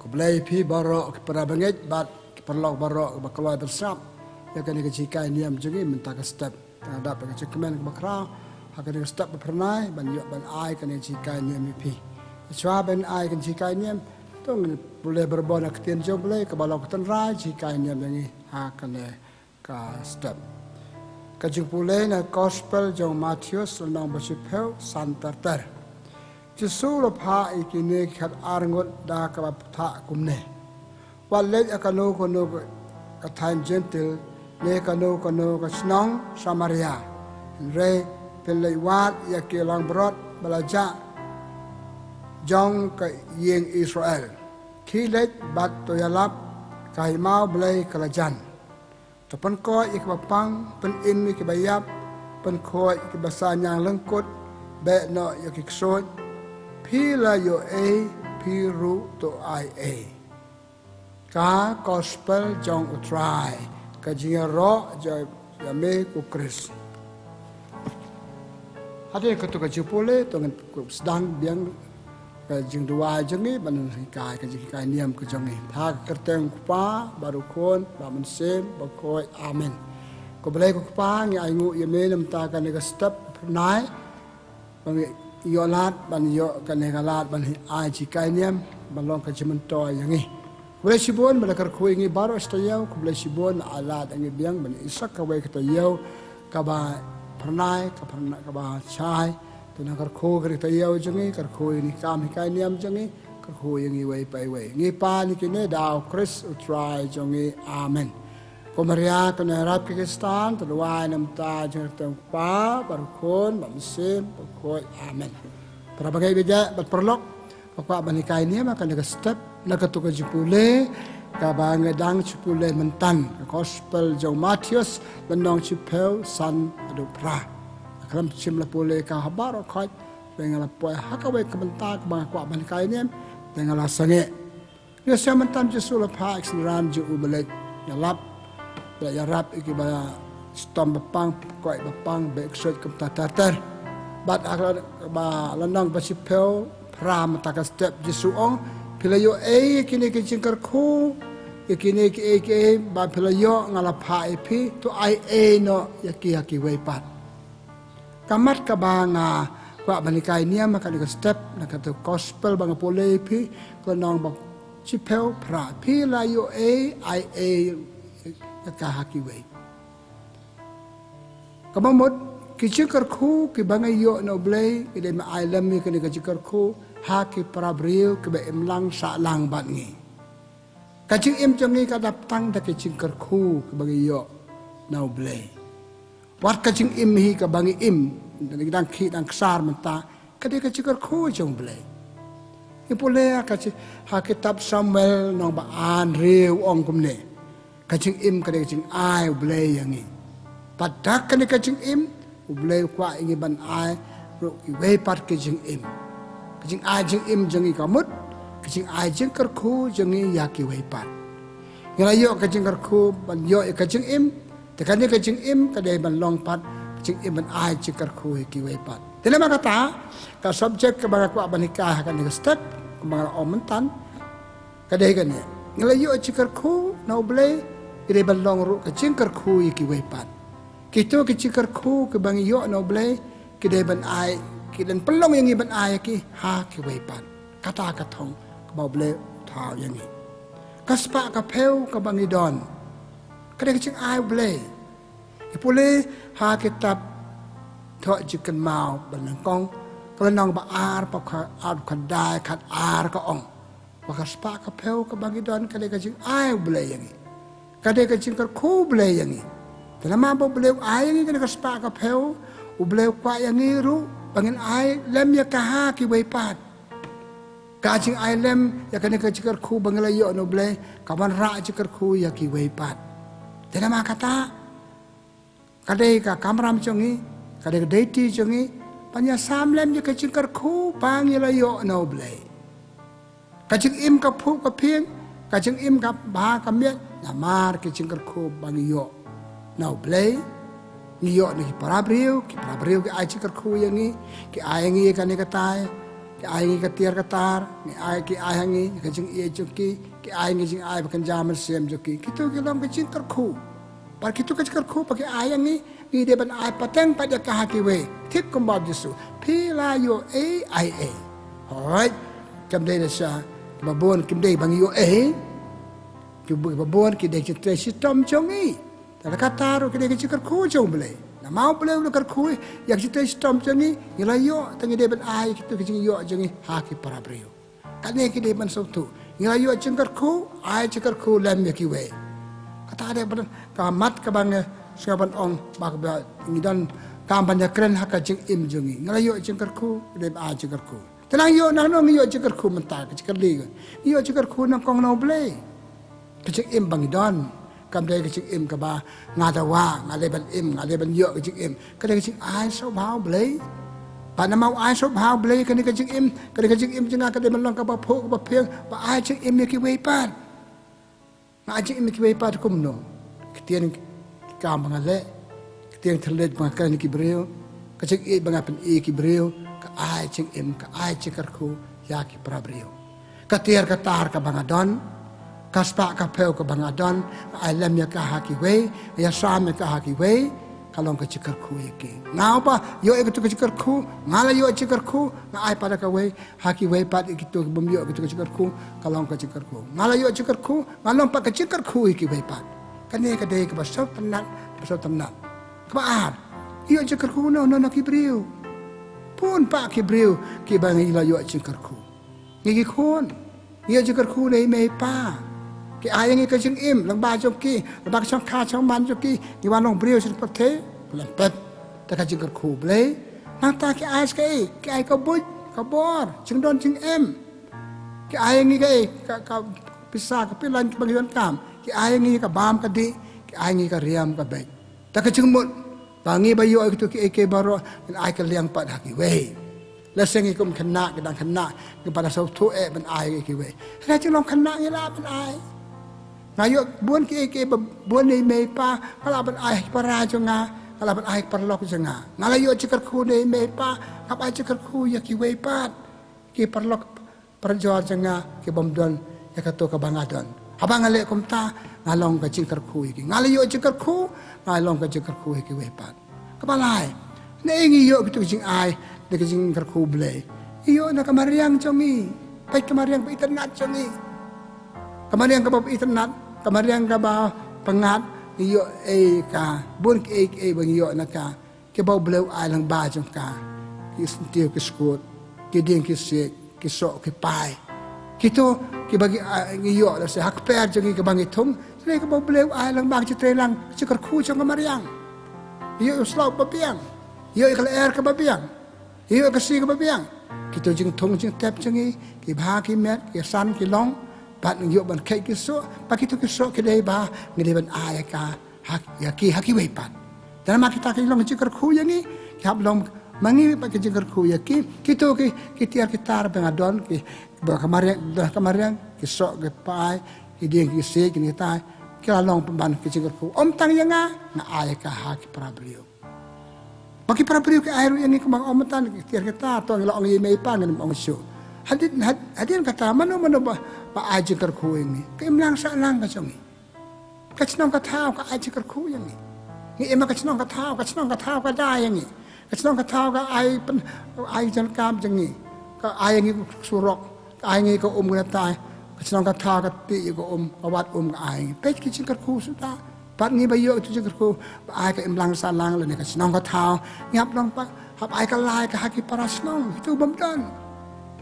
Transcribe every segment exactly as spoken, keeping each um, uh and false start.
Khublei phi baroh ki para bangeit bad ki paralok baroh ba kloi ban sngap ïa kane ka jinghikai niam jong ngi mynta ka step. Nga dap ka jingkmen kaba khraw ha kane ka step ba phyrnai ban ïoh ban ai kane ka jinghikai niam ïa phi. Shuwa ban ai kane ka jinghikai niam, to ngin pule barabor na ka ktien jong U Blei kaba long ka tynrai jinghikai niam ïa ngi ha kane ka step. Ka jingpule na Gospel jong u Mathaios, lynnong ba shiphew, san ter ter. U Jisu u la phah ïa kine ki khat ar ngut da kaba phah kumne: Wat leit ha kano kano ka thaiñ Jentil ne kano kano ka shnong Samaria, hynrei phin leit wad ïa ki langbrot ba la jah jong ka ïing Israel. Khie leit bad to ïalap, ka hima U Blei ka la jan. To pynkoit ïa kiba pang, pynim ïa kiba ïap, pynkhuid ïa kiba shaniang lyngkut, beh noh ïa ki ksuid. Phi la ïoh ei, phi ruh to ai ei. Ka Gospel jong U Trai. Ka jingïaroh jong, ïa me ko Khrist. Hadien kato ka jingpule, to ngin sdang biang ka jingduwai jong ngi ban hikai ka jinghikai niam ka jong ngi. Ha ka kyrteng U Kpa bad U Khun bad U Mynsiem Bakhuid. Amen. Ko Blei ko Kpa, ngi ainguh ïa me na ka bynta kane ka step ba phyrnai ba ngi ïoh lad ban ïoh kane ka lad ban ai jinghikai niam ban long ka jingmyntoi ïa ngi. Khublei shibun ba la kyrkhu ïa ngi baroh shi taïew, khublei shibun ba la ai lad ïa ngi biang ban ïoh sa kawei ka taïew kaba phyrnai, ka phyrnai kaba shai. To nang kyrkhu ïa ka taïew jong ngi, kyrkhu ïa ka kam hikai niam jong ngi, kyrkhu ïa ngi iwei pa iwei. Ngi pan ïa kine da U Khrist U Trai jong ngi. Amen. Ko Maria, kane ïarap ïa ki Khristan, to duwai na ka bynta jong U Kpa bad U Khun bad U Mynsiem Bakhuid. Amen. Para bangeit bad paralok, nga kwah ban hikai niam ha kane ka step na kato ka jingpule kaba nga dang shu pule mynta, ka Gospel jong u Mathaios, lynnong shiphew, san haduh phra. Nga khlem shym la pule ka ha baroh khoit, hynrei nga la poi ha kawei ka bynta kaba nga kwah ban hikai niam, te nga la sangeh. Ngi ïohsngew mynta U Jisu u la phah ïa ki synran jong u ban leit ïalap, bad ïarap ïa kiba shitom ba pang, koit ba pang, beh ksuid, kumta ter ter. Bad ha ka lynnong ba shiphew phra mynta ka step U Jisu u ong, phi la ïoh ei ïa kine ki jingkyrkhu, ïa kine kiei kiei ba phi la ïoh nga la phah ïa phi, to ai ei noh ïa ki ha kiwei pat. Ka mat kaba nga kwah ban hikai niam ha kane ka step na kato ka Gospel ba nga pule ïa phi, ka lynnong ba shiphew phra: Phi la ïoh ei, ai ei ïa ka ha kiwei. Kaba mut, ki jingkyrkhu kiba ngi ïoh na U Blei, ngi dei ban ai lem ïa kine ki jingkyrkhu ha ki para briew kiba im lang sah lang bad ngi. Ka jingim jong ngi ka dap tang da ki jingkyrkhu kiba ngi ïoh na U Blei. Wat ka jingim hi kaba ngi im, ngi dang khih dang ksar mynta, ka dei ka jingkyrkhu jong U Blei. Ngi pule ha ka ji-, ha kitab Samuel lynnong ba ar, hynriew, u ong kumne: Ka jingim ka dei ka jingai U Blei ïa ngi. Bad da kane ka jingim, U Blei u kwah ïa ngi ban ai ruh kiwei pat ki jingim. Ka jingai jingim jong ngi ka mut ka jingai jingkyrkhu jong ngi ïa kiwei pat. Ngi la ïoh ka jingkyrkhu ban ïoh ïa ka jingim, te kane ka jingim ka dei ban long pat ka jingim ban ai jingkyrkhu ïa kiwei pat. Te namar kata, ka subject kaba nga kwah ban hikai ha kane ka step, kaba nga la ong mynta, ka dei kane: Ngi la ïoh jingkyrkhu na U Blei, ngi dei ban long ruh ka jingkyrkhu ïa kiwei pat. Kito ki jingkyrkhu kiba ngi ïoh na U Blei, ki dei ban ai, ki dei ban pynlong ïa ngi ban ai ïa ki ha kiwei pat. Kata ka thong kaba U Blei u thaw ïa ngi. Ka spah ka phew kaba ngi don, ka dei ka jingai U Blei. Ngi pule ha kitab Thoh Jingkynmaw banyngkong, ka lynnong ba ar, ba kha-, ar, khatar, khatar, ka ong ba ka spah ka phew kaba ngi don ka dei ka jingai U Blei ïa ngi. Ka dei ka jingkyrkhu U Blei ïa ngi. Te namar ba U Blei u ai ïa ngi kane ka spah ka phew, U Blei u kwah ïa ngi ruh ba ngin ai lem ïa ka ha kiwei pat. Ka jingai lem ïa kane ka jingkyrkhu ba ngi la ïoh na U Blei, ka wanrah jingkyrkhu ïa kiwei pat. Te namar kata, ka dei ka kamram jong ngi, ka dei ka duty jong ngi ban ïa sam lem ïa ka jingkyrkhu ba ngi la ïoh na U Blei. Ka jingim ka phuh ka phieng, ka jingim ka bha ka miat namar ka jingkyrkhu ba ngi ïoh na U Blei. Ngi ïoh na ki para briew, ki para briew ki ai jingkyrkhu ïa ngi, ki ai ïa ngi kane katai. Ki ai ngi ka tiar ka tar, ngi ai, ki ai ha ngi ka jingïeit jong ki, ki ai ngi jingai ba kynja mynsiem jong ki. Kito ki long ka jingkyrkhu. Bad kito ka jingkyrkhu ba ki ai ha ngi, ngi dei ban ai pateng pat ïa ka ha kiwei. Thik kumba u Jisu. Phi la ïoh ei, ai ei. Hooid. Kam dei da sha kiba bun, kim dei ba ngi ïoh ei. Kiba bun ki dei ki trei shitom jong ngi. Te la kata ruh ki dei ki jingkyrkhu jong U Blei. Namar U Blei u la kyrkhu ïa ki trei shitom jong ngi, ngi la ïoh, te ngi dei ban ai kito ki jingïoh jong ngi ha ki para briew. Kane ki dei ban sngewthuh. Ngi la ïoh jingkyrkhu, ai jingkyrkhu lem ïa kiwei. Kata dei ban ka mat kaba ngi sngewbha ban ong ba, ba ngi donkam ban ïakren ha ka jingim jong ngi. Ngi la ïoh jingkyrkhu, ngi dei ban ai jingkyrkhu. Te nang ïoh, nangno ngi ïoh jingkyrkhu mynta, ka jingkylli ka. Ngi ïoh jingkyrkhu nyngkong na U Blei. Ka jingim ba ngi don. Kam dei ka jingim kaba nga dawa, nga dei ban im, nga dei ban ïoh ka jingim. Ka dei ka jingai sngewbha U Blei. Bad namar u ai sngewbha U Blei kane ka jingim, ka dei ka jingim jong nga ka dei ban long kaba phuh, kaba phieng, ba ai jingim ïa kiwei pat. Nga ai jingim ïa kiwei pat kumno? Ktien ki kam ba nga leh, ktien thylliej ba nga kren ïa ki briew, ka jingïeit ba nga pyni ïa ki briew, ka ai jingim, ka ai jingkyrkhu ïa ki para briew. Ka tiar ka tar kaba nga don, ka spah ka phew kaba nga don, nga ai lem ïa ka ha kiwei, nga ïasam ïa ka ha kiwei, ka long ka jingkyrkhu ïa ki. Nga uba ïoh ïa katu ka jingkyrkhu, nga la ïoh jingkyrkhu, nga ai pat ha kawei, ha kiwei pat ïa kito ki bym ïoh ïa katu ka jingkyrkhu, ka long ka jingkyrkhu. Nga la ïoh jingkyrkhu, nga long pat ka jingkyrkhu ïa kiwei pat. Kane ka dei kaba sngewtynnat, kaba sngewtynnat. Kaba ar, ïoh jingkyrkhu na, na, na ki briew. Bun pat ki briew kiba ngi la ïoh jingkyrkhu. Ngi ki khun, ngi ïoh jingkyrkhu na i mei i pa. Ki ai ngi ka jingim lyngba jong ki, lyngba ka shongkha shongman jong ki, ngi wan long briew sha pyrthei, lem pep. Te ka jingkyrkhu Blei. Nangta ki ai sa kaei, ki ai ka buit, ka bor, jingdon jingem. Ki ai ngi kaei, ka, ka pisa, ka pilan, kiba ngi donkam. Ki ai ngi ka bam ka dih, ki ai ngi ka riam ka beit. Te ka jingmut ba ngi ba ïoh ïa kito kiei kiei baroh, ngin ai kylliang pat ha kiwei. Lehse ngi kum khynnah, ki dang khynnah, ngi pat da sngewthuh eh ban ai ïa kiwei. Hynrei jinglong khynnah ngi lah ban ai. Nga ïoh bun kiei kiei ba bun na i mei i pa, nga lah ban ai ha ki para jong nga, nga lah ban ai ha ki paralok jong nga. Nga la ïoh jingkyrkhu na i mei i pa, ngam ai jingkyrkhu ïa kiwei pat. Ki paralok parajor jong nga ki bym don ïa kato kaba nga don. Haba nga leh kumta, nga long ka jingkyrkhu ïa ki. Nga la ïoh jingkyrkhu, nga long ka jingkyrkhu ïa kiwei pat. Kaba lai, naei ngi ïoh kito ki jingai na ka jingkyrkhu Blei? Ngi ïoh na ka mariang jong ngi. Peit ka mariang ba itynnat jong ngi. Ka mariang kaba itynnat, ka mariang kaba pyngngad, ngi ïoh ei ka, bun kiei kiei ba ngi ïoh na ka. Kiba U Blei u ai lyngba jong ka. Ki syntiew ki skud, ki dieng ki siej, ki soh ki pai. Kito kiba ngi, ah, ngi ïoh lehse ha kper jong ngi kiba ngi thung. Hynrei kiba U Blei u ai lyngba ka jingtreilang, ka jingkyrkhu jong ka mariang. Ïoh u slap ba biang. Ïoh ka lyer kaba biang. Ïoh ka si kaba biang. Kito jingthung jingtep jong ngi, ki bha ki met, ki san ki long. Bad ngi ïoh ban kheit ki soh, bad kito ki soh ki dei ba ngi dei ban ai ka ha, ïa ki ha kiwei pat. Te namar kita ki long jingkyrkhu ïa ngi, ki hap long ma ngi pat ki jingkyrkhu ïa ki. Kito ki, ki tiar ki tar ba nga don, ki, ba ka mariang, ba ka mariang, ki soh ki pai, ki dieng ki siej, ki tai, ki la long pynban ki jingkyrkhu. Ym tang ïa nga, nga ai ka ha ki para briew. Ba ki para briew ki ai ruh ïa ngi, kumba nga ong mynta, ki tiar ki tar, to ngi la ong ïa i mei i pa, ngim ong shuh. Hadien, had-, hadien kata, mano mano ba, ba ai jingkyrkhu ïa ngi? Ka imlang sahlang ka jong ngi. Ka shnong ka thaw ka ai jingkyrkhu ïa ngi. Ngi im ha ka shnong ka thaw, ka shnong ka thaw ka da ïa ngi. Ka shnong ka thaw ka ai pyn-, ai jingkam jong ngi. Ka ai ïa ngi surok, ka ai ïa ngi ka um ka tai. Ka shnong ka thaw ka tih ïa ka um, ka wad um ka ai ïa ngi. Peit ki jingkyrkhu suda. Bad ngi ba ïoh ki jingkyrkhu, ba ai ka imlang sahlang lane ka shnong ka thaw. Ngi hap long pat, hap ai ka lai ka ha ki para shnong, kito bym don.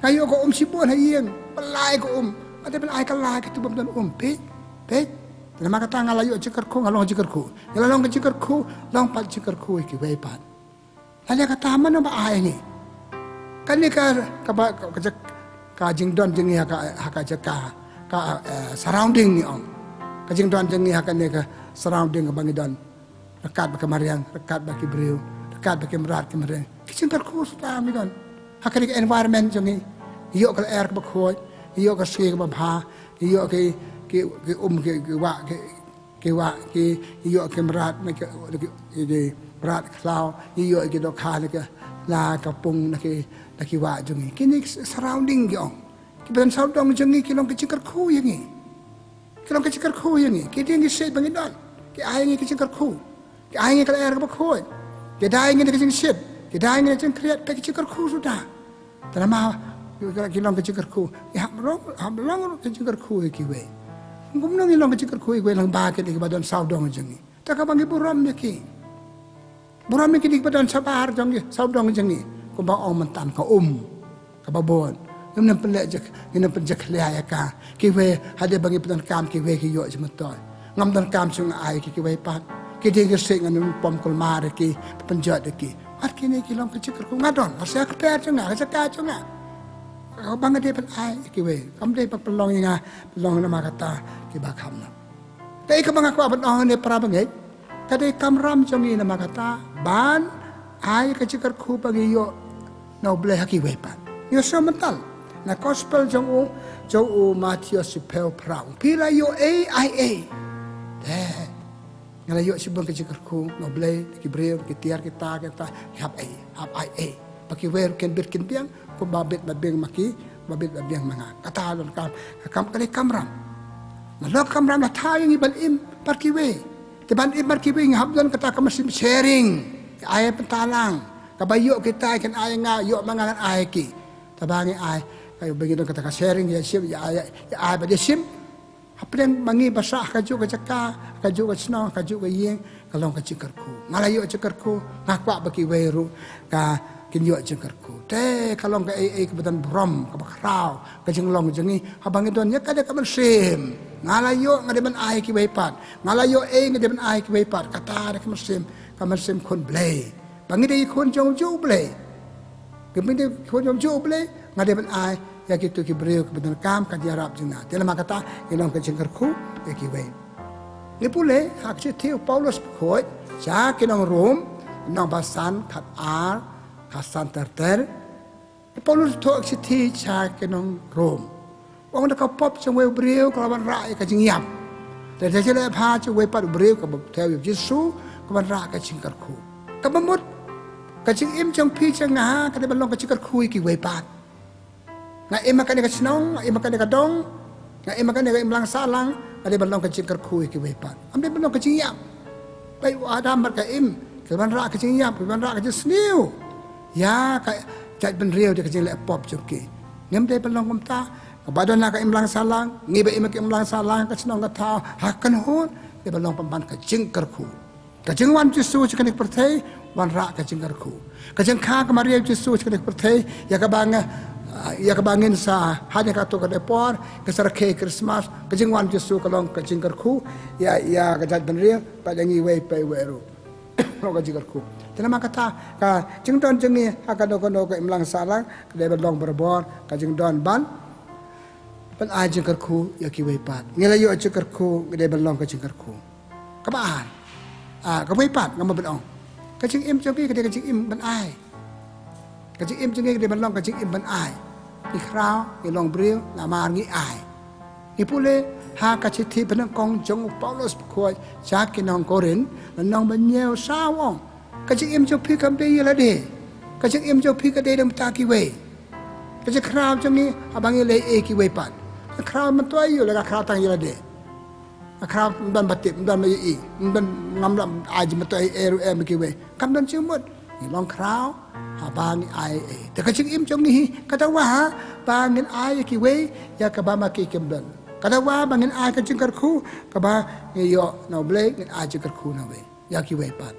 Nga ïoh ka um shibun ha ïing, ba lai ka um. Nga dei ban ai ka lai kito bym don um. Peit, peit. Namar kata nga la ïoh jingkyrkhu, nga long jingkyrkhu. Nga la long ka jingkyrkhu, long pat jingkyrkhu ïa kiwei pat. Lane kata mano ba ai ngi? Kane ka, kaba, ka, ka, ka jingdon jong ngi ha ka, ha ka jaka, ka, eh, surrounding ngi ong. Ka jingdon jong ngi ha kane ka surrounding kaba ngi don. Ryngkat bad ka mariang, ryngkat bad ki briew, ryngkat bad ki mrad ki mariang. Ki jingkyrkhu suda ngi don. Ha kane ka environment jong ngi. Ngi ïoh ka lyer kaba khuid, ngi ïoh ka sngi kaba bha, ngi ïoh ki, ki, ki um ki, ki wah, ki, ki wah, ki, ngi ïoh ki mrad, na ki, ki, ki, ki mrad khlaw, ngi ïoh ki dohkha, na ki, la ka pung na ki, na ki wah jong ngi. Kine ki surrounding ki ong. Kiba don sawdong jong ngi ki long ka jingkyrkhu ïa ngi. Ki long ka jingkyrkhu ïa ngi. Ki dieng ki siej ba ngi don, ki ai ngi ka jingkyrkhu. Ki ai ngi ka lyer kaba khuid. Ki dai ngi da ka jingshit. Ki dai ngi da ka jingkhriat, ka jingkyrkhu suda. Te namar ki long ka jingkyrkhu, ki hap long, hap long ka jingkyrkhu ïa kiwei. Kumno ngi long ka jingkyrkhu ïa kiwei lyngba kine kiba don sawdong jong ngi? Te kaba ngi burom ïa ki. Burom ïa kine kiba don shabar jong ngi, sawdong jong ngi. Kumba ong mynta ka um kaba bun. Ngim nang pynleh jek, ngim nang pynjakhlia ïa ka. Kiwei hadien ba ngi pyndonkam, kiwei ki ïoh jingmyntoi. Ngam donkam shuh nga ai ki, kiwei pat. Ki dieng ki siej ngan pom kulmar ïa ki, pynjot ïa ki. Wat kine ki long ka jingkyrkhu, nga don, nga sha ka pher jong nga, ka jaka jong nga. Kaba nga dei ban ai ïa kiwei. Kam dei ban pynlong ïa nga, pynlong namar kata kiba kham na. Te kaba nga kwah ban ong ne para bangeit, ka dei kamram jong ngi namar kata ban ai ka jingkyrkhu ba ngi ïoh na U Blei ha kiwei pat. Ngi sngewthuh mynta na gospel jong u, jong u Mathaios shiphew phra. Phi la ïoh ei, ai ei. Te nga la ïoh shibun ka jingkyrkhu na U Blei, ki briew, ki tiar, kita, kita, hap ei, hap ai ei. Ba kiwei ruh kin bit kin biang, kumba bit ba biang ma ki, ba bit ba biang ma nga. Kata don kam, kam ka dei kamram. Nga long kamram la thaw ïa ngi ban im bad kiwei. Te ban im bad kiwei ngi hap don kata ka mynsiem sharing. Ai pyntalang. Kaba ïoh kita kin ai nga, ïoh ma nga ngan ai ki. Te ba ngi ai, kaba ngi don kata ka sharing, ïa shim, ïa ai, ïa ai bad ïa shim. Hapdeng ma ngi ba sah ha kajuh ka jaka, ha kajuh ka shnong, ha kajuh ka ïing, ka long ka jingkyrkhu. Nga la ïoh jingkyrkhu, nga kwah ba kiwei ruh ka, kin ïoh jingkyrkhu. Te ka long kaei kaei kaba don burom, kaba khraw, ka jinglong jong ngi, haba ngi don ïa kane ka mynsiem. Nga la ïoh, nga dei ban ai kiwei pat. Nga la ïoh ei, nga dei ban ai kiwei pat. Kata dei ka mynsiem, ka mynsiem khun Blei. Ba ngi dei khun jong u Blei. Ngi dei khun jong u Blei, nga dei ban ai ïa kito ki briew kiba donkam ka jingïarap jong nga. Te namar kata ngi long ka jingkyrkhu ïa kiwei. Ngi pule ha ka shithi u Paulus bakhuid sha ki nong Rom, lynnong ba san, khat ar, khat san ter ter. U Paulus u thoh ka shithi sha ki nong Rom. Ong da ka pop jong uwei u briew ka la wanrah ïa ka jingïap. Te da jingïap ha jong uwei pat u briew kaba thew ïa u Jisu ka wanrah ka jingkyrkhu. Kaba mut ka jingim jong phi jong nga ka dei ban long ka jingkyrkhu ïa kiwei pat. Nga im ha kane ka shnong, nga im ha kane ka dong, nga im ha kane ka imlang sahlang, ka dei ban long ka jingkyrkhu ïa kiwei pat. Kam dei ban long ka jingïap. Ba u Adam bad ka Im ki wanrah ka jingïap, ki wanrah ka jingsniew ïa ka jaitbynriew da ka jingleh pop jong ki. Ngim dei ban long kumta. Kaba don ha ka imlang sahlang, ngi ba im ha ka imlang sahlang, ka shnong ka thaw, ha ka kynhun, dei ban long pynban ka jingkyrkhu. Ka jingwan Jisu sha kane ka pyrthei wanrah ka jingkyrkhu. Ka jingkha ka marwei Jisu sha kane ka pyrthei, ïa kaba nga, ïa kaba ngin sa, ha kane kato ka dei por ka sa rakhe Christmas, ka jingwan Jisu ka long ka jingkyrkhu ïa, ïa ka jaitbynriew bad ïa ngi iwei pa iwei ruh. Long ka jingkyrkhu. Te namar kata ka jingdon jong ngi ha kano kano ka imlang sahlang ka dei ban long barabor ka jingdon ban, ban ai jingkyrkhu ïa kiwei pat. Ngi la ïoh jingkyrkhu, ngi dei ban long ka jingkyrkhu. Kaba ar, ah, kawei pat nga mut ban ong, ka jingim jong ngi ka dei ka jingim ban ai. Ka jingim jong ngi ka dei ban long ka jingim ban ai. Ngi khraw, ngi long briew namar ngi ai. Ngi pule ha ka shithi banyngkong jong u Paulus bakhuid sha ki nong Korinth, lynnong ba hynñiew, saw, ong, ka jingim jong phi kam dei ïa lade. Ka jingim jong phi ka dei da kumta kiwei. Ka jingkhraw jong ngi haba ngi leh ei kiwei pat. Ka khraw myntoi ïa la, ka khraw tang ïa lade. Ka khraw ym don ba tip, ym don ba ïohi, ym don, ngam lah ai jingmyntoi ei ruh ei ma kiwei. Kam don jingmut. Ngi long khraw haba ngi ai ei. Te ka jingim jong ngi hi ka dawa ba ngin ai ïa kiwei ïa kaba ma ki kim don. Ka dawa ba ngin ai ka jingkyrkhu kaba ngi ïoh na U Blei, ngin ai jingkyrkhu na uwei ïa kiwei pat.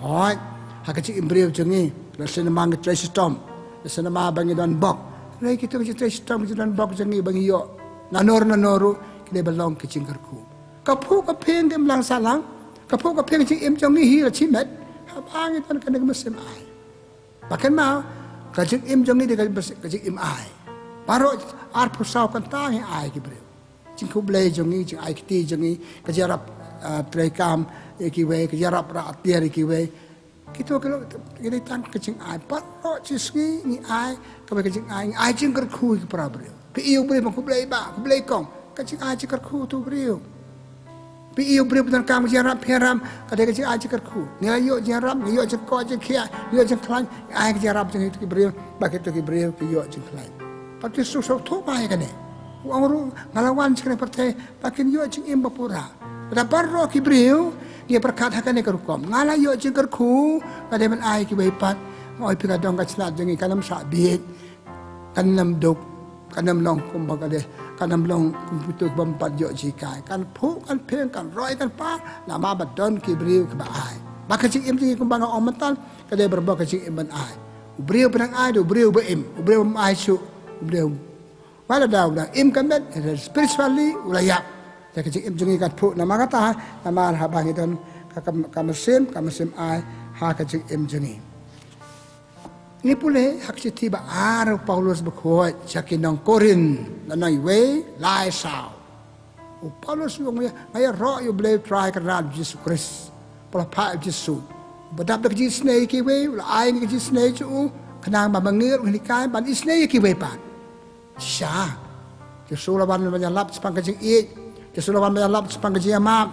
Hooid, ha ka jingim briew jong ngi, lehse namar ngi trei shitom, lehse namar ba ngi don bok. Hynrei kito ki jingtrei shitom, ki jingdon bok jong ngi ba ngi ïoh nanor nanor ruh ki dei ban long ka jingkyrkhu. Ka phuh ka phieng ka imlang sahlang, ka phuh ka phieng ka jingim jong ngi hi la shimet haba ngi don kane ka mynsiem ai. Ba kynmaw, ka jingim jong ngi dei ka, ka jingim ai. Baroh arphew saw kynta ngi ai ki briew. Jingkhublei jong ngi, jingai kti jong ngi, ka jingïarap, ah, treikam ïa kiwei, ka jingïarap rah atiar ïa kiwei. Kito ki long, ki dei tang ka jingai. Baroh shi sngi ngi ai kawei ka jingai, ngi ai jingkyrkhu ïa ki para briew. Phi ïohi u briew ba khublei bah, khublei kong, ka jingai jingkyrkhu ïa uto u briew. Phi ïoh briew ba donkam ka jingïarap, phi ïarap, ka dei ka jingai jingkyrkhu. Ngi la ïoh jingïarap, ngi ïoh jingkoit jingkhiah, ngi ïoh jingkhlaiñ, ai ka jingïarap jong ngi ïa ki briew, ba kito ki briew ki ïoh jingkhlaiñ. Pat ki shu shu thuh ba ïa kane. U ong ruh nga la wan sha kane ka pyrthei ba kin ïoh jingim ba pura. Lada baroh ki briew ngi pyrkhat ha kane ka rukom, nga la ïoh jingkyrkhu, ka dei ban ai kiwei pat. Nga ong ïa phi, ka dong ka shnat jong ngi kan ym shah bieit, kan ym duk, kan ym long kumba ka dei, kan ym long kum kito kiba ym pat ïoh jinghikai. Kan phuh, kan phieng, kan roi, kan par, namar ba don ki briew kiba ai. Ba ka jingim jong ngi kumba nga ong mynta, ka dei baroh ka jingim ban ai. U briew ba dang ai, dei u briew ba im, u briew ba ym ai shuh, u briew, wat lada u dang im ka met, spiritually u la ïap. Te ka jingim jong ngi kan phuh, namar kata, namar haba ngi don ka, ka, ka mynsiem, ka mynsiem ai ha ka jingim jong ngi. Ngi pule ha ka shithi ba ar u Paulus bakhuid sha ki nong Korinth, lynnong wei, lai saw. U Paulus u ong, nga ïaroh ïa U Blei Trai Kynrad Jisu Khrist, ba la phah ïa U Jisu, ba dap da ka jingisynei ïa kiwei, u la ai ïa ngi ka jingisynei jong u, khnang ba ma ngi ruh ngin hikai ban isynei ïa kiwei pat. Shisha, Jisu u la wan ban ïalap shaphang ka jingïeit, Jisu u la wan ban ïalap shaphang ka jingïamap.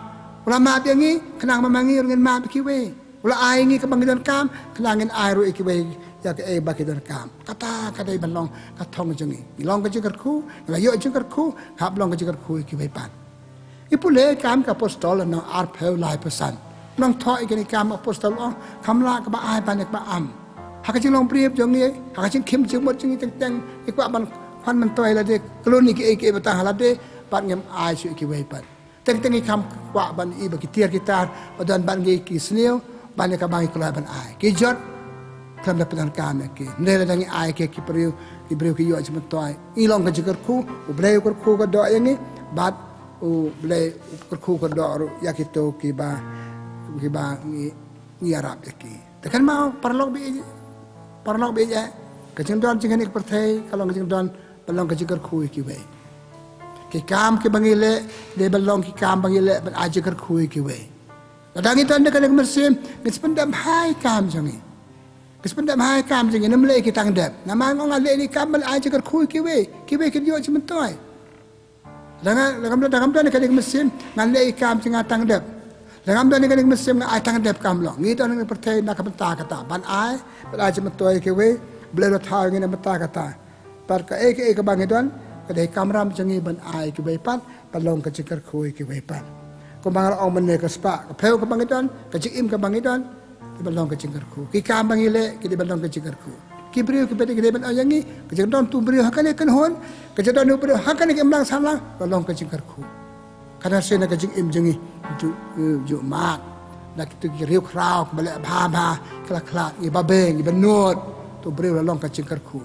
U la map ïa ngi khnang ba ma ngi ruh ngin map ïa kiwei. U la ai ïa ngi kaba ngi donkam khnang ngin ai ruh ïa kiwei ïa kaei ba ki donkam. Kata ka dei ban long ka thong jong ngi. Ngi long ka jingkyrkhu, ngi la ïoh jingkyrkhu, hap long ka jingkyrkhu ïa kiwei pat. Ngi pule Kam ki Apostol lynnong arphew, laiphew san. Nongthoh ïa kane Kam ki Apostol u ong, kam lah kaba ai ban ïa kaba am. Ha ka jinglong briew jong ngi, ha ka jingkhim jingmut jong ngi teng teng, ngi kwah ban khwan myntoi ïa lade, khlun ïa kiei kiei ba tang ha lade, bad ngim ai shuh ïa kiwei pat. Teng teng ngi kham kwah ban ïohi ba ki tiar ki tar ba don bad ngi ki sniew ban ïa kaba ngi kloi ban ai. Ki jot khlem da pyndonkam ïa ki. Hynrei lada ngi ai ïa ki briew, ki briew ki ïoh jingmyntoi, ngi long ka jingkyrkhu, U Blei u kyrkhu kyrdoh ïa ngi, bad U Blei u kyrkhu kyrdoh ruh ïa kito kiba, kiba ngi, ngi ïarap ïa ki. Te kynmaw paralok ba ïeit, paralok ba ïeit, ka jingdon jong kane ka pyrthei ka long ka jingdon ban long ka jingkyrkhu ïa kiwei. Ki kam kiba ngi leh, dei ban long ki kam ba ngi leh ban ai jingkyrkhu ïa kiwei. Lada ngi don da kane ka mynsiem, ngin sa pyndep bha ïa ki kam jong ngi. Ngin sa pyndep bha ïa ki kam jong ngi, ngim leh ïa ki tang dep. Namar nga ong nga leh ïa ki kam ban ai jingkyrkhu ïa kiwei, kiwei kin ïoh jingmyntoi. Lada nga, lada ngam don, lada ngam don da kane ka mynsiem, ngan leh ïa ki kam jong nga tang dep. Lada ngam don da kane ka mynsiem, nga ai tang dep, kam long. Ngi don ha kane ka pyrthei na ka bynta kata, ban ai, ban ai jingmyntoi ïa kiwei. U Blei u la thaw ïa ngi na ka bynta kata. Bad kaei kaei kaba ngi don, ka dei ka kamram jong ngi ban ai ïa kiwei pat, ban long ka jingkyrkhu ïa kiwei pat. Kumba nga la ong mynne, ka spah ka phew kaba ngi don, ka jingim kaba ngi don, dei ban long ka jingkyrkhu. Ki kam ba ngi leh ki dei ban long ka jingkyrkhu. Ki briew kiba dei, ki dei ban ong ïa ngi, ka jingdon uto u briew ha kane ka kynhun, ka jingdon uto u briew ha kane ka imlang sahlang, ban long ka jingkyrkhu. Ka nang shisha na ka jingim jong ngi, ju, ju mad na kito ki riewkhraw kiba leh bha bha, ki la khlad, ngi babe, ngi bynnud, uto u briew la long ka jingkyrkhu.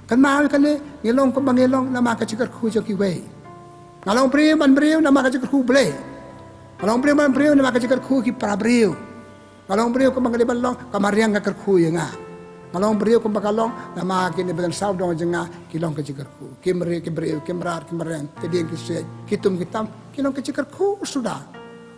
Kynmaw ïa kane, ngi long kumba ngi long namar ka jingkyrkhu jong kiwei. Nga long briew ban briew namar ka jingkyrkhu U Blei. Nga long briew ban briew namar ka jingkyrkhu ki para briew. Nga long briew kumba nga dei ban long, ka mariang ka kyrkhu ïa nga. Nga long briew kumba ka long namar kine ba don sawdong jong nga ki long ka jingkyrkhu. Ki mari, ki briew, ki mrad, ki mrem, ki dieng, ki siej, ki tum, ki tam, ki long ka jingkyrkhu suda.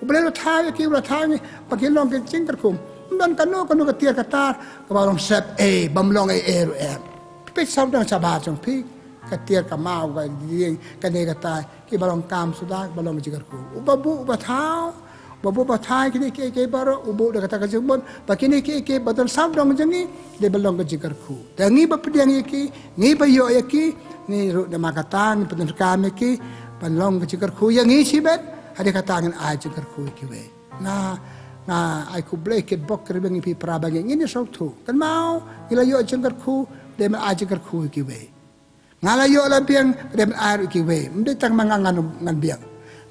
U Blei u la thaw ïa ki, u la thaw ïa ngi ba ki long ka jingkyrkhu. Ym don kano kano ka tiar ka tar kaba long sep ei, bym long ei ei ruh em. Phi peit sawdong shabar jong phi, ka tiar ka maw, ka dieng, kane kata, kiba long kam suda, kiba long ka jingkyrkhu. Uba buh, uba thaw, uba buh, uba thaw ïa kine kiei kiei baroh, u buh da kata ka jingmut ba kine kiei kiei ba don sawdong jong ngi, dei ban long ka jingkyrkhu. Te ngi ba pdiang ïa ki, ngi ba ïoh ïa ki, ngi ruh namar kata ngi pyndonkam ïa ki ban long ka jingkyrkhu ïa ngi shimet. Hadien kata ngin ai jingkyrkhu ïa kiwei. Nga, nga ai khublei kitbok kitrwiang ïa phi para bangeit, ngin ïa sngewthuh. Kynmaw, ngi la ïoh jingkyrkhu, dei ban ai jingkyrkhu ïa kiwei. Nga la ïoh la biang, dei ban ai ruh ïa kiwei. Ym dei tang ma nga ngan, ngan biang.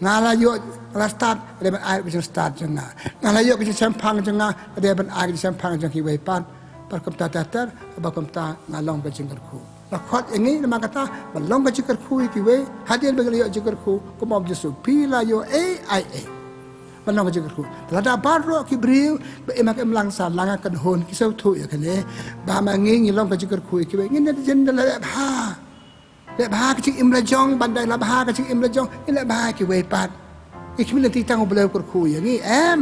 Nga la ïoh, nga la stad, dei ban ai ruh ïa ka jingstad jong nga. Nga la ïoh ka jingshemphang jong nga, dei ban ai ka jingshemphang jong kiwei pat. Bad kumta ter ter, bad kumta nga long ka jingkyrkhu. La khot ïa ngi namar kata ban long ka jingkyrkhu ïa kiwei. Hadien ba ngi la ïoh jingkyrkhu, kum u ong Jisu, phi la ïoh ei, ai ei. Ban long ka jingkyrkhu. Lada baroh ki briew ba im ha ka imlang sahlang, ha ka kynhun, ki sngewthuh ïa kane, ba ma ngi ngi long ka jingkyrkhu ïa kiwei, ngin ïa, ngin ïa leh bha. Leh bha ka jingim la jong, ban da leh bha ka jingim la jong, ngin leh bha ïa kiwei pat. Ngi khmih lynti tang U Blei u kyrkhu ïa ngi, em?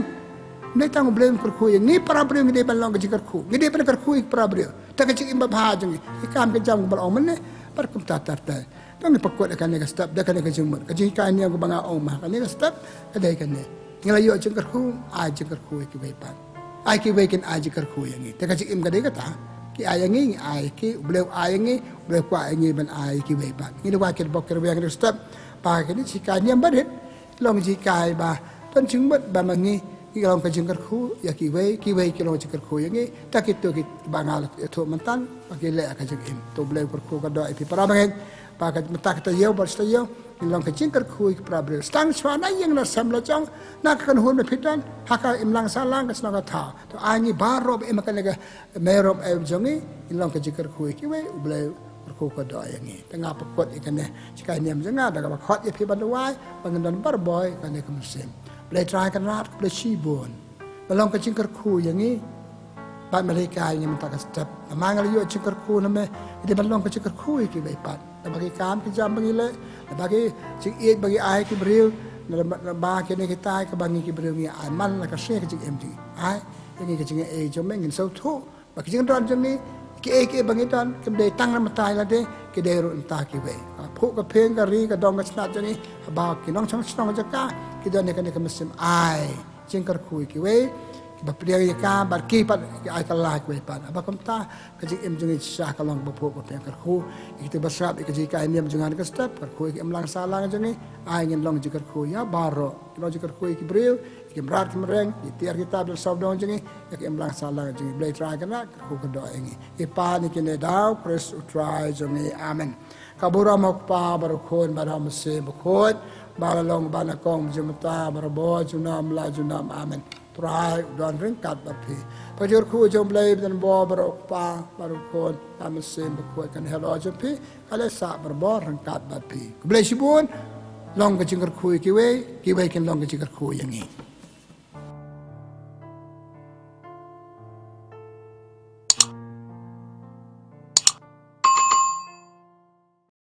Ym dei tang U Blei u kyrkhu ïa ngi, para briew ngi dei ban long ka jingkyrkhu. Ngi dei ban kyrkhu ïa ki para briew. Te ka jingim ba bha jong ngi, ki kam ki jam ba la ong mynne, bad kumta ter ter. Tang ngi pynkut ïa kane ka step da kane ka jingmut. Ka jinghikai niam kaba nga ong ma ha kane ka step ka dei kane. Ngi la ïoh jingkyrkhu, ai jingkyrkhu ïa kiwei pat. Ai kiwei kin ai jingkyrkhu ïa ngi. Te ka jingim ka dei kata. Ki ai ïa ngi, ngi ai ïa ki, U Blei u ai ïa ngi, U Blei u kwah ïa ngi ban ai ïa kiwei pat. Ngi dei wa ki bok ki rwiang ki step. Ba kane jinghikai niam ba rit. Long jinghikai ba don jingmut ba ma ngi ngi long ka jingkyrkhu ïa kiwei, kiwei ki long jingkyrkhu ïa ngi. Ta kito kiba nga la ïathuh mynta ba ki leh ka jingim. To U Blei u kyrkhu ka doh ïa phi para bangeit. Ba ka mynta ka taïew ba taïew ngi long ka jingkyrkhu ïa ki para briew. Sdang shuwa na ïing na sem la jong, na ka kynhun ba phi don, ha ka imlang sahlang, ka shnong ka thaw. To ai ngi baroh ba im ha kane ka mei ruh mei jong ngi, ngi long ka jingkyrkhu ïa kiwei, U Blei u kyrkhu ka doh ïa ngi. Te nga pynkut ïa kane jinghikai niam jong nga da kaba khot ïa phi ban duwai ba ngin don barabor ïa kane ka mynsiem. Blei Trai Kynrad, khublei shibun ba long ka jingkyrkhu ïa ngi. Bad ma la hikai ïa ngi mynta ka step, namar nga la ïoh jingkyrkhu na me, ngi dei ban long ka jingkyrkhu ïa kiwei pat. Naba ki kam ki jam ba ngi leh, naba ki jingïeit ba ngi ai ki briew, naba kine kitai kaba ngi ki briew ngi ai man la ka sngi ka jingim jong ngi. Ai ïa ngi ka jingaiei jong me, ngin sngewthuh ba ki jingdon jong ngi, kiei kiei ba ngi don, kim dei tang na mynta ïa lade, ki dei ruh na bynta kiwei. Ka phuh ka phieng ka ri ka dong ka snat jong ngi, haba ki nongshong shnong jong ka ki don ïa kane ka mynsiem ai jingkyrkhu ïa kiwei, kiba pdiang ïa ka, bad ki pat ki ai kylla ïa kiwei pat. Haba kumta ka jingim jong ngi shisha ka long kaba phuh kaba phieng, kyrkhu ïa kito ba sngap ïa ka jinghikai niam jong nga ha kane ka step, kyrkhu ïa ka imlang sahlang jong ngi. Ai ngin long jingkyrkhu ïa baroh, ngin long jingkyrkhu ïa ki briew, ïa ki mrad ki mreng, ïa ki tiar ki tar ba don sawdong jong ngi, ïa ka imlang sahlang jong ngi. Blei Trai Kynrad, kyrkhu ka doh ïa ngi. Ngi pan ïa kine da U Khrist U Trai jong ngi. Amen. Ka burom U Kpa bad U Khun bad U Mynsiem Bakhuid, ba la long ba nyngkong, mynta, barabor, junom la junom. Amen. Trai u don ryngkat bad phi. Ka jingkyrkhu jong U Blei ba donbor bad U Kpa bad U Khun bad U Mynsiem Bakhuid kan ïaroh jong phi, ka la sah barabor ryngkat bad phi. Khublei shibun. Long ka jingkyrkhu ïa kiwei, kiwei kin long ka jingkyrkhu ïa ngi.